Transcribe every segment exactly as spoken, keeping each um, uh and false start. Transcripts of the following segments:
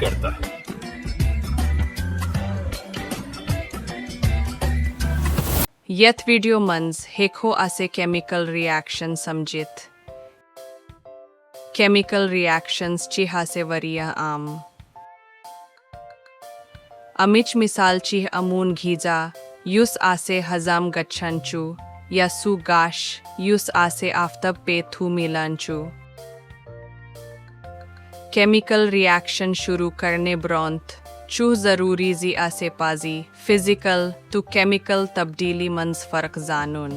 کرتا ہے۔ یتھ ویڈیو منٛز ہیٚکو اسہِ کیمیکل ریاکشن سمجھتھ۔ کیمیکل ریاکشنز چھِ ہاسے واریاہ عام۔ امِچ مثال چھِ امون غذا یُس آسے ہضم گژھان چھُ یا سُہ گاش یُس آسے آفتاب پیٹھٕ میلان چھُ۔ کیمیکل ریاکشن شروع کرنہٕ برونٛہہ چھُ ضروری زِ اسہِ پزِ فزیکل تہٕ کیمیکل تبدیلی منٛز فرق زانُن۔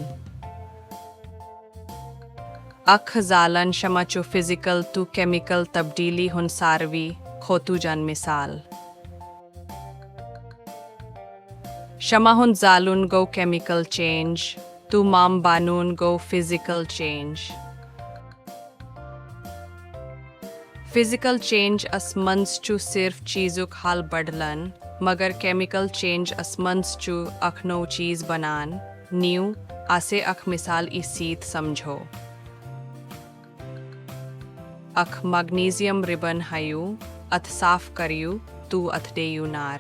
اکھ زالن شمع چھُ فزیکل تہٕ کیمیکل تبدیلی ہُنٛد ساروی کھۄتہٕ جان مثال۔ شمع ہُنٛد زالُن گوٚو کیمیکل چینج تہٕ موم بنُن گوٚو فزیکل چینج۔ فزیکل چینجس منٛز چھُ صرف چیزُک حال بدلان، مگر کیمیکل چینجس منٛز چھُ اکھ نوٚو چیز بنان۔ نیو اسہِ اکھ مثال اِس سۭتۍ سمجھو۔ اکھ میگنیزیم ربن ہیٚیِو، اتھ صاف کٔرِو تہٕ اتھ دِیِو نار۔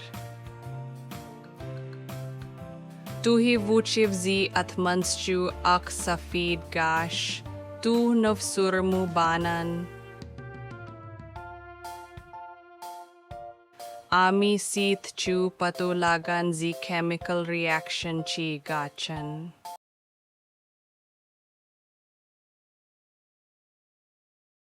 تُہۍ وُچھِو زِ اتھ منٛز چھُ اکھ سفید گاش تہٕ نوٚو سرمہٕ بنان۔ امی سۭتۍ چھُ پتہ لگان زِ کیمیکل ریاکشن چھِ گژھان۔